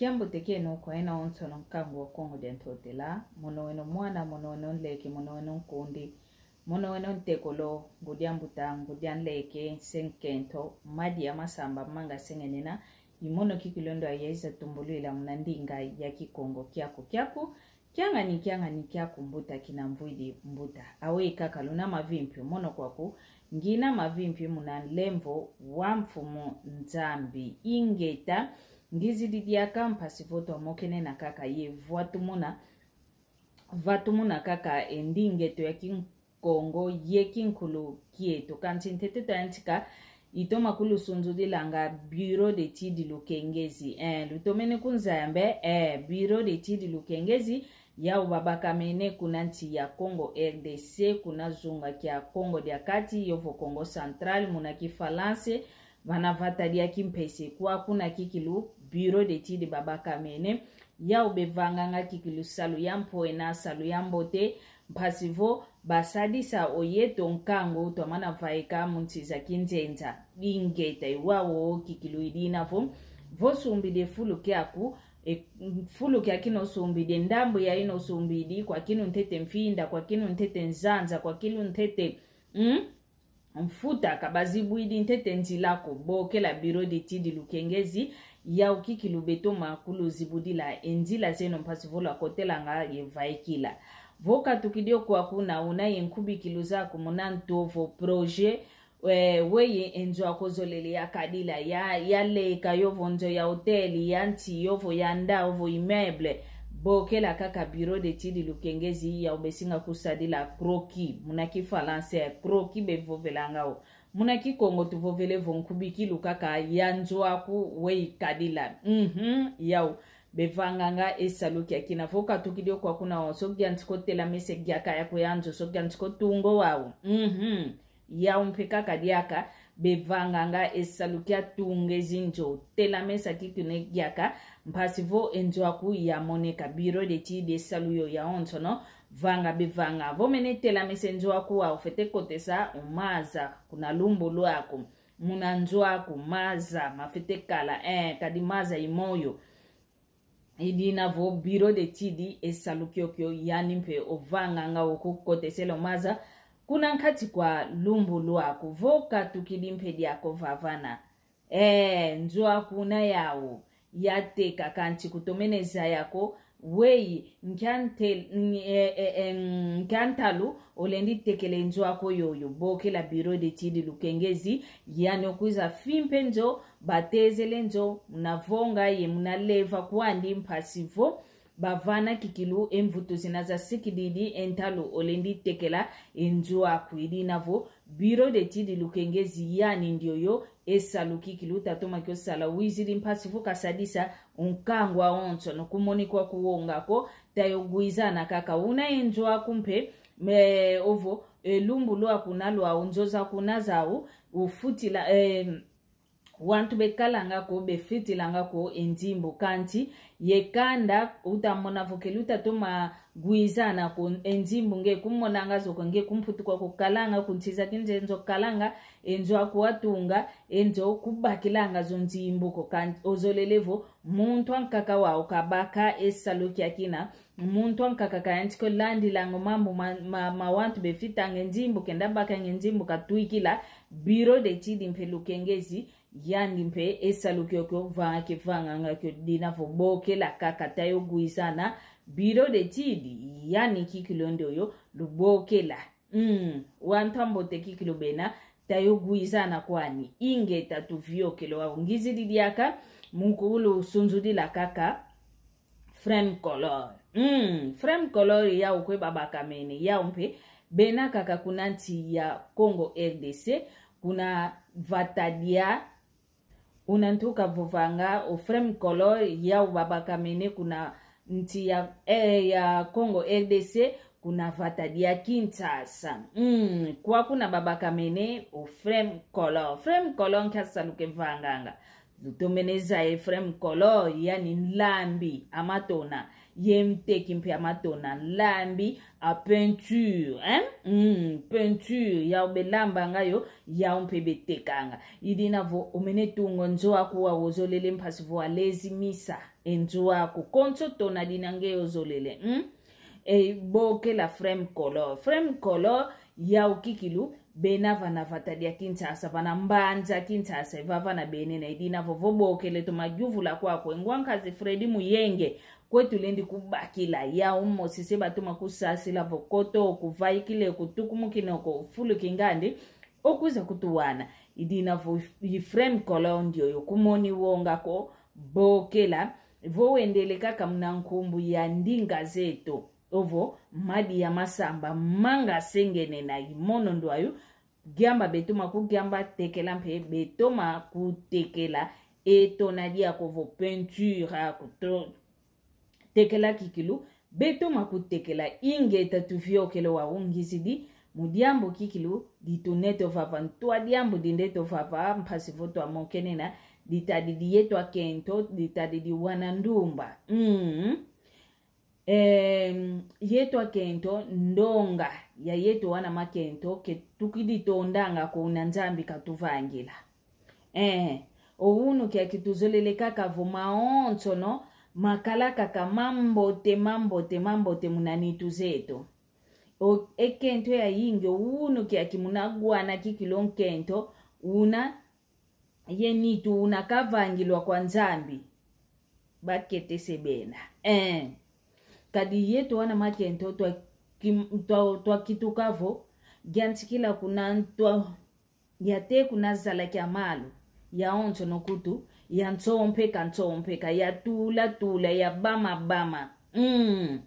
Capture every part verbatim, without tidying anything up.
Kiambote kieno kwa ena onsono nkangu wa Kongo dia Ntotela, mono weno mwana, mono weno nleke, mono weno nkundi, mono weno ntekolo, ngudi a mbuta, ngudi a nleke, se nkento, madi ya masamba manga sengenena, i mono kikilu ndo ayaiza tumbulwila muna ndinga ya Kikongo kiaku kiaku, kiangani, kiangani kiaku mbuta kina mvwidi mbuta. Aweyi kaka luna mavimpi, mono kwaku ngina mavimpi muna nlemvo wa Mfumu Nzambi. Ingeta, ngizidi diaka mpasi vo twamokene na kaka ye vwatumuna, vatumuna kaka e ndinga eto ya Kikongo ye kinkulu kieto. Kansi ntete twayantika, itoma kulusunzudilanga Bureau d'études Lukengezi. Eh, lutomene kunzaya mbe, eh, Bureau d'études Lukengezi, yau babakamene kuna nsi ya Kongo R D C, kuna zunga kia Kongo dia Kati, yovo Kongo Central, muna Kifalanse, vana vata dia Kimpese, kwa kuna kikilu Bureau d'études babakamene, yau bevanganga kikilu salu ya mpwena, salu ya mbote, mpasi vo basadisa o yeto nkangu twamana vaika mu nsi za kinzenza. Ingeta, i wau kikilu idina vo, vo sumbidi e fulu kiaku, e fulu kia kina osumbidi, e ndambu ya ina osumbidi, kwa kina untete mfinda, kwa kina untete nzanza, kwa kina untete, mm? Mfuta, ka bazibwidi ntete nzila ko, bokela Bureau d'études Lukengezi, yau kikilu betoma kuluzibudila e nzila zeno mpasi vo lwakotelanga ye vaikila. Vo katukidi o kwaku na una ye nkubikilu zaku muna ntu ovo projet, eh, weyi e nzo aku ozolele yakadila, ya, yaleka, yovo nzo ya hôtel, ya nti, yovo ya nda, ovo immeuble, bokela kaka Bureau d'études Lukengezi, yau besinga kusadila croquis, muna Kifalanse, croquis bevovelanga o. Muna Kikongo tuvovele vo nkubikilu kaka ya nzo aku weyi kadila. Mhm, yau. Bevanganga e salu kia kina. Vo katukidi o kwaku na o, so yantika otelamesa e giaka yaku ya nzo, so yantika otunga o wau. Mhm. Yau mpe kaka diaka, bevanganga e salu kia tunga e zinzo. Telamesa kikina e giaka, mpasi vo e nzo aku yamoneka. Bureau d'études e salu yo ya onsono, vanga bevanga. Vo mene telamesa e nzo aku wau, fwete kotesa o maza kuna lumbu lwaku. Muna nzo aku maza mafwete kala, eh, kadi maza i moyo. Idina vo Bureau d'études e salu kiokio, yani mpe ovanganga o kukotesela o maza kuna nkati kwa lumbu lwaku. Vo katukidi mpe diaka ovavana, eh, nzo aku una yau yateka, kansi kutomene zaya ko, weyi, nkia ntel-, n-, eh, eh, eh, nkia ntalu olendi tekela e nzo aku yoyo, bokela Bureau d'études Lukengezi, yani okwiza fimpa e nzo, batezele nzo, muna vonga ye muna leva kwandi mpasi vo bavana kikilu e mvutu zina zasikididi e ntalu olendi tekela e nzo aku. Idina vo Bureau d'études Lukengezi, yani ndioyo e salu kikilu tatoma kio sala. Wizidi mpasi vo kasadisa o nkangu awonsono, kumoni kwa kuwonga ko, tayogwizana kaka. Una e nzo aku mpe, me, ovo, e lumbu lwaku na lwau, nzo zaku na zau, ufutila, eh, wantu bekalanga ko, befitilanga ko e nzimbu, kansi ye kanda utamona vo kele utatoma gwizana ko e nzimbu, nge kumonanga zo ko, nge kumputu kwaku kalanga, ku nsi za kinzenza kalanga, e nzo aku watunga, e nzo kubakilanga zo nzimbu ko, kansi ozolele vo muntu ankaka wau kabaka e salu kiakina, muntu ankaka kayantika landilanga o mambu ma, ma, ma wantu befitanga e nzimbu, kenda bakanga e nzimbu katwikila. Bureau d'études mpe Lukengezi, yandi mpe e salu kiokio vanga kivanganga kio, dina vo bokela kaka, tayogwizana. Bureau d'études, yani kikilu ndioyo lubokela. Mm, wantu ambote kikilu bena, tayogwizana kwani. Ingeta, tuviokele wau. Ngizidi diaka, mu kulusunzudila kaka Fremcolor. Mm, Fremcolor yau kwe babakamene, yau mpe bena kaka kuna nsi ya Congo R D C, kuna vata dia, una ntu kavovanga o Fremcolor, yau babakamene kuna nsi ya, eh, ya Congo R D C, kuna vata dia Kinshasa. Mm, kwa kuna babakamene o Fremcolor. Fremcolor nkia salu kevanganga? Lutomene zaya Ephraim Kolo, yani nlambi a matona. Ye nteki mpe a matona, nlambi a peinture, hein? Mm, peinture, yau belambanga yo, yau mpe betekanga. I dina vo omene tunga nzo aku wau ozolele mpasi vo alezi misa e nzo aku. Konso tona dina nge ozolele, hmm? E bokela Ephraim Kolo. Ephraim Kolo, yau kikilu, bena vana vata dia Kinshasa, vana mbanza Kinshasa, e vava na bene na i dina vo, vo bokele toma yuvula kwaku, e ngwa nkazi Freddy Muyenge, kwe tulendi kubakila, yau mosi se batoma kusasila vo koto, kuvaikile, kutukumukine ko, fulu kingandi, okwiza kutuwana. I dina vo Ephraim Kolo ndioyo, kumoni wonga ko, bokela, vo wendele kaka muna nkumbu ya ndinga zeto. Ovo madi ya masamba manga sengene na i mono ndwayu, giamba betoma kugiamba, tekela mpe betoma kutekela, e tona diaku vo peinture aku to-, tekela kikilu, betoma kutekela. Ingeta tuviokele wau ngizidi mu diambu kikilu, ditunete ovava, ntwa diambu dindete ovava, mpasi vo twamokene na ditadidi yeto akento, ditadidi wana ndumba. Mm. Em, yeto akento, ndonga ya yeto wana makento, ke tukidi tondanga ko una Nzambi katuvangila. Eh, o unu kiaki tuzolele kaka vo mawonsono makala kaka mambote, mambote, mambote muna nitu zeto. O, e kento yayingi, o unu kiaki muna gwana kikilu o nkento una ye nitu una kavangilwa kwa Nzambi. Bakete se bena. Eh. Kadi yeto wana makento twa kim-, twa, twakituka vo, giantikila kuna ntwa, yate kuna zala kia malu, yawonsono kutu, ya nsompeka, nsompeka, ya tula, tula, ya bama, bama. Mm.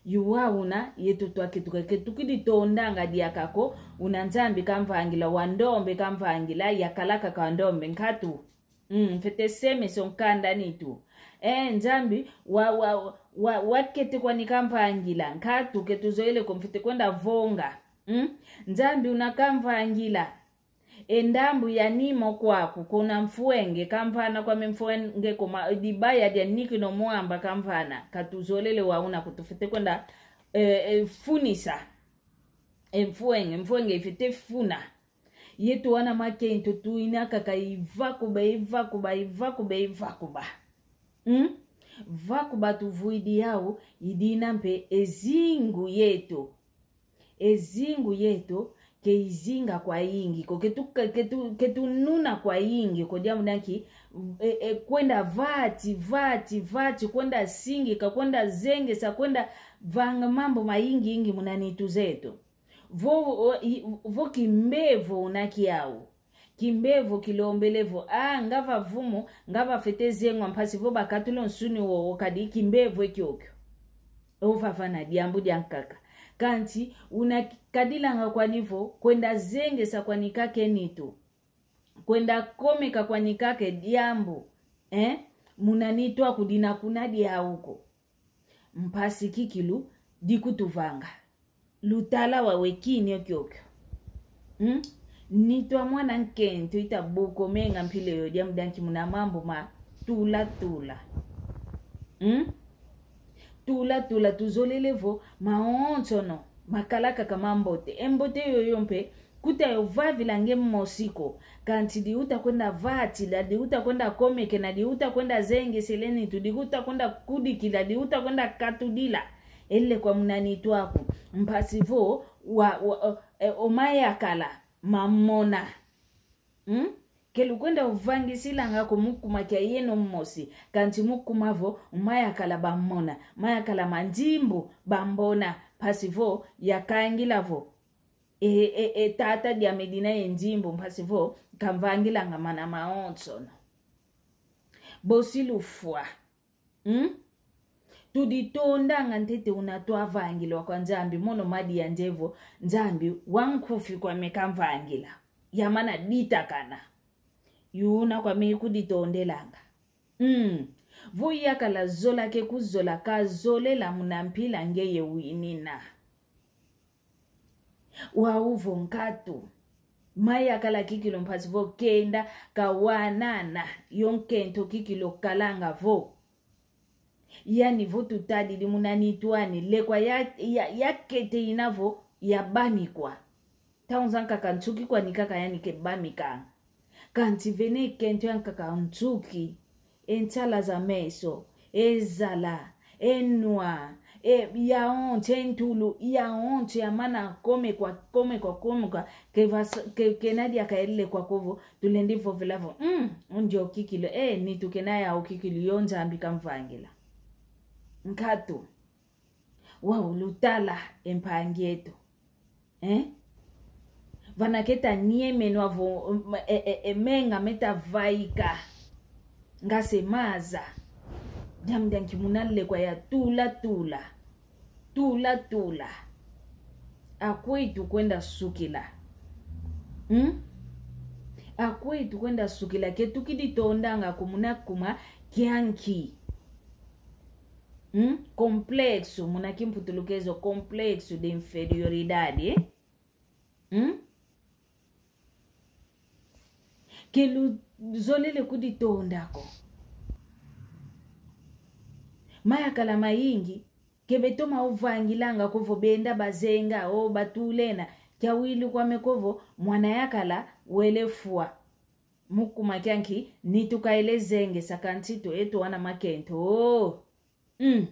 Yuwa una, yeto twakituka, ke tukidi tondanga diaka ko, una Nzambi kamvangila, wa ndombe kamvangila, yakala kaka wa ndombe, nkatu. Mm, mfwete semesa o nkanda nitu. Eh, Nzambi, wa, wa, wa, wakete kwani kamvangila, nkatu ke tuzoele ko, mfwete kwenda vonga. Mm? Nzambi una kamvangila. E ndambu ya nimo kwaku, kuna mfwenge, kamvana kwame mfwenge ko, ma, dibaya dia nikino mwamba kamvana, katuzolele wa una ko, tufwete kwenda, eh, eh, funisa. E mfwenge, mfwenge ifwete funa. Yeto wana makento tuina kaka ivakuba, ivakuba, ivakuba, ivakuba. Hmm? Vakuba tuvwidi yau, i dina mpe e zingu yeto. E zingu yeto ke izinga kwayingi ko, ke tu, ke tu, ke tununa kwayingi ko, diambu diaki, e, e, kwenda vati, vati, vati, kwenda singika, kwenda zengesa, kwenda vanga mambu mayingi yingi muna nitu zeto. Vo, o, i, vo kimbevo una kiau. Kimbevo kilombele vo, ah, nga va vumu, nga va fwete zengwa mpasi vo bakatula o nsuni wowo, kadi kimbevo e kiokio. Ovava na diambu diankaka. Kansi, una kadilanga kwani vo, kwenda zengesa kwani kaka e nitu. Kwenda komeka kwani kaka e diambu. Eh? Muna nitu aku dina kuna diau ko. Mpasi kikilu dikutuvanga. Lutala wawe kini o kiokio. Hmm? Nitu a mwana nkento ita buka o menga mpila yo, diambu diaki muna mambu ma tula tula. Hmm? Tula tula tuzolele vo mawonsono makala kaka mambote. E mbote yoyo mpe kuta yo vavila nge mosi ko. Kansi diuta kwenda vatila, diuta kwenda komekena, diuta kwenda zengesela e nitu, diuta kwenda kudikila, diuta kwenda katudila. Ele kwa muna nitu aku. Mpasi vo, wa, wa, e, o mayakala mamona. Hmm? Ke lukwenda uvangisilanga ko mu kuma kia yeno mosi. Kansi mu kuma vo, o mayakala bamona. Mayakala ma nzimbu bamona. Mpasi vo, yakangila vo. E, e, e, tata diame dina ye nzimbu, mpasi vo kamvangilanga mana mawonsono. Bosi lufwa. Hmm? Tuditondanga ntete una twavangilwa kwa Nzambi, mono madi ya nze vo, Nzambi wa nkufi kwame kamvangila. Yamana ditakana. Yuna kwame kuditondelanga. Mm. Vo yakala zola ke kuzola, kazolela muna mpila ngeye winina. Wau vo nkatu. Mayakala kikilu mpasi vo kenda kawanana, yo nkento kikilu kalanga vo. Yani vo tutadidi muna nitu ani, lekwa ya, ya, yakete ina vo yabamikwa. Ntangu zankaka nsuki kwani kaka yani ke bamikanga. Kansi vene kento yankaka nsuki, e nsala za meso, e zala, e nwa, e, yawonso, e ntulu, yawonso yamana komekwa, komekwa, komekwa, ke vas-, ke, kena diaka e lekwa ko vo, tulendi vovela vo, mm, o ndio kikilu, e, nitu kena yau kikilu, yo Nzambi kamvangila. Nkatu, wau lutala e mpangi eto. Eh? Vana keta niemenwa vo, e, e, e menga meta vaika. Nga se maza. Diambu dia nki muna lekwa ya tula tula. Tula tula. Akweyi tukwenda sukila? Hmm? Akweyi tukwenda sukila? Ke tukidi tondanga ko muna kuma kia nki? Hmm? Complexo, muna kimputulukezo, complexo de inferioridade, eh? Hmm? Ke luzolele kuditonda ko. Mayakala mayingi, ke betoma ovangilanga ko vo benda bazenga, o batulena, kiawili kwame ko vo, mwana yakala wele fwa. Mu kuma kia nki? Nitu kaele zengesa kansi to eto wana makento. Oh. Mm.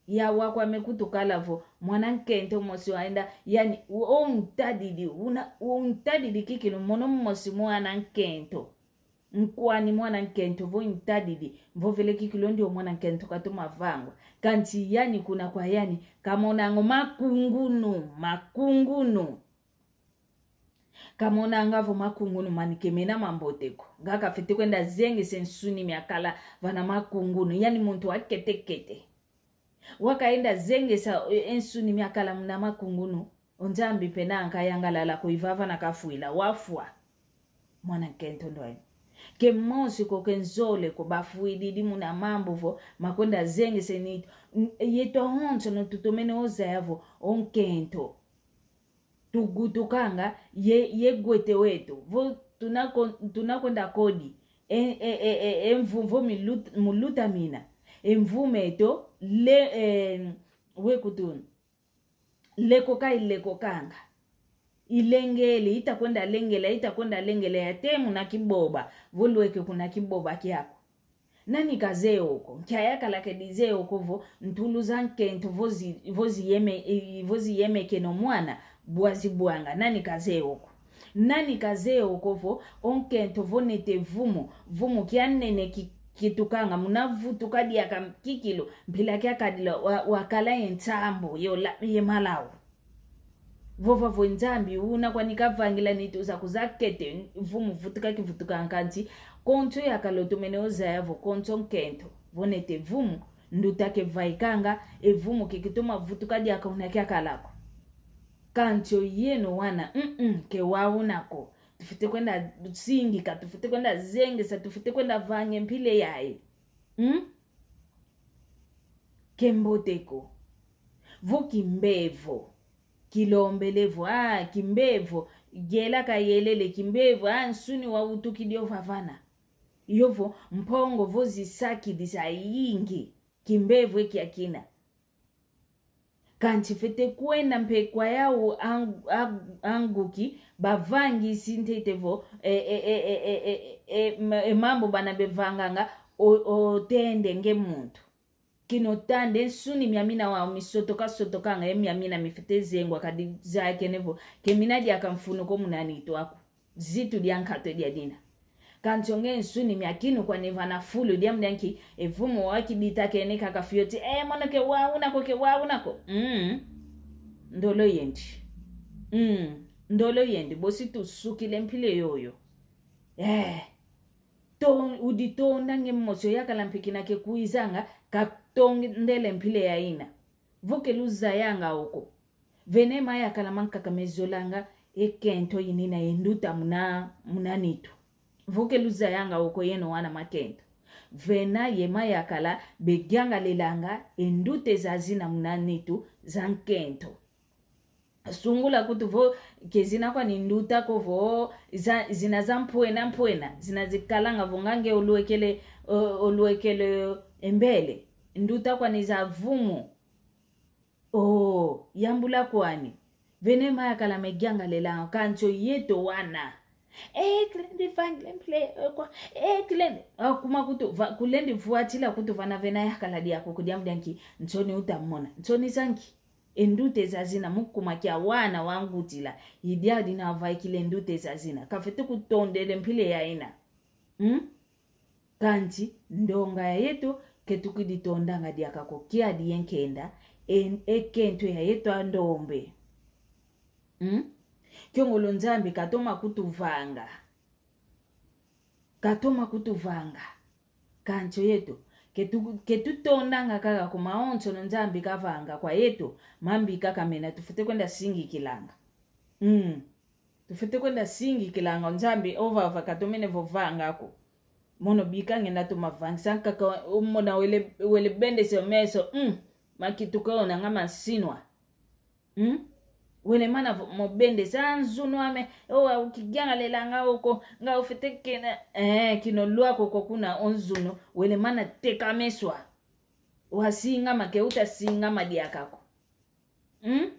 Yawa kwame kutukala vo, mwana nkento mosi waenda, yani, o ntadidi, una, o ntadidi kikilu mono mosi mwana nkento. Nkwani mwana nkento vo ntadidi, vovele kikilu o ndio mwana nkento katoma vangwa. Kansi yani kuna kwa yani, kamonanga o makungunu, makungunu. Kamonanga vo makungunu mani ke mena mambote ko. Nga kafete kwenda zengesa e nsuni miakala vana makungunu. Yani muntu wa kete kete. Wakaenda zengesa, e, e nsuni miakala muna makungunu. O Nzambi mpe na nkayangalala ko, i vava na kafwila, wafwa. Mwana nkento ndo ene. Ke mosi ko, ke nzole ko, bafwididi muna mambu vo makwenda zengesa e nitu. N-, yeto awonsono tutomene ozaya vo o nkento. Tugutukanga ye, ye gwete weto. Vo tuna kon-, tuna kwenda kodi. E, e, e, e, e mvu-, vo milut-, muluta mina. E mvu meto le, e, wekutunu. Lekoka ilekokanga. Ilengele, ita kwenda lengela, ita kwenda lengela ya te muna kiboba. Vo lweke kuna kiboba kiako. Nani kazeye o ko? Nkia yakala kedi zeye o ko vo ntulu za nkento vo zi-, vo ziyeme-, eh, vo ziyemekeno mwana bwa zibwanga? Nani kazeye o ko? Nani kazeye o ko vo o nkento vo nete vumu, vumu kia nene ki-, kitukanga, muna vutuka diaka kikilu, mpila kia kadila wa-, wakala ye nsambu, ye ola-, ye malau. Vova vo Nzambi una kwani kavangila nitu zaku zakete, vumu vutuka kivutukanga kansi, konso yakala otomene ozaya vo konso nkento. Vo nete vumu, nduta ke vaikanga, e vumu ke kitoma vutuka diaka una kiakala ko. Kansi oyeno wana, mm, mm, ke wau una ko. Tufwete kwenda singika, tufwete kwenda zengesa, tufwete kwenda vanga e mpila yayi. Mm? Ke mbote ko. Vo kimbevo. Kilombele vo, ah, kimbevo. Yela kayelele kimbevo, ah, nsuni wawutukidi o vavana. Yovo, mpongo vo zisakidi zayingi. Kimbevo e kiakina. Kansi fwete kwenda mpe kwa yau ang-, ang-, anguki, bavangisi ntete vo, e, e, ma-, e mambu bana bevanganga, o, otende nge muntu. Kina otanda e nsuni miamina wau misotoka sotokanga, e miamina mifwete zengwa kadi zayakene vo, ke mina diaka mfunu ko muna nitu aku. Zitu dia nkatu dia dina. Kansi o nge nsuni miakinu kwani vana fulu diambu dia nki, e vumu wakiditakene kaka fioti, eh, mono ke wau una ko, ke wau una ko. Mm. Ndolo yendi. Mm. Ndolo yendi, bosi tusukila e mpila yoyo. Eh. To-, uditonda nge mosi oyakala mpe kina ke kwizanga, katondele mpila yayina. Vo ke luzayanga o ko. Vene mayakala mankaka mezolanga e nkento inina ye nduta muna, muna nitu. Vo ke luzayanga o ko yeno wana makento. Vena ye mayakala beyangalelanga e nduta zazina muna nitu za nkento. Sungula kutu vo, ke zina kwani nduta ko vo, za, zina za mpwena mpwena, zina zikalanga vo nga nge olwekele, o-, olwekele e mbele. Nduta kwani za vumu. Oh, yambula kwani. Vene mayakala megiangalelanga, kansi o yeto wana. Eh, kulendi vangila e mplele, eh, kwa, eh, kulendi. Ah, kuma kutu, va, kulendi vuatila kutu vana vena yakala diaka ko diambu dia nki, nsoni uta mona. Nsoni za nki. E nduta zazina mu kuma kia wana wangutila. I diadi na vaikila e nduta zazina. Kafwete kutondele mpila ya ina. Hmm? Kansi, ndonga ya yeto, ke tukidi tondanga diaka ko kiadi ye nkenda, e, e kento ya yeto a ndombe. Hmm? Kio ngolo Nzambi katoma kutuvanga. Katoma kutuvanga. Kansi o yeto, ke tu-, ke tutondanga kaka ko mawonsono Nzambi kavanga kwa yeto, mambi kaka mena tufwete kwenda singikilanga. Mm. Tufwete kwenda singikilanga o Nzambi, ovava katomene vo vanga ko. Mono bika ngenda toma vangisa nkaka, o mona wele, wele bendese o meso, mm, makituka ona nga masinwa. Hmm? Wele mana vo-, mo bendesa nzunu ame, owa ukigiangalelanga oko, nga ufwete kena, eh, kino lwako ko kuna o nzunu, wele mana teka meswa. Wasingama ke uta singama diaka ko. Hmm?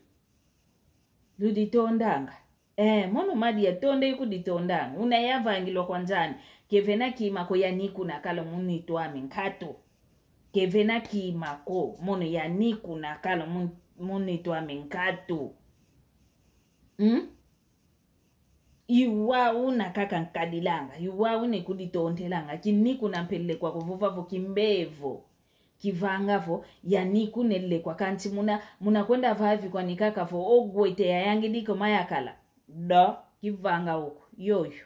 Luditondanga. Eh, mono madia tonda ikuditondanga. Una yavangilwa kwa Nzambi. Ke vena kima ko yani kuna kala mu nitu ame nkatu. Ke vena kima ko, mono yani kuna kala mu-, mu nitu ame nkatu. Hmm? I wau una kaka nkadilanga, i wau una ikuditondelanga, kini kuna mpele kwa ko vova vo kimbevo. Kivanga vo, yani kuna nlekwa kansi muna, muna kwenda vavi kwani kaka vo, ogwete yayangidi ko mayakala. Do, kivanga oko, yoyo.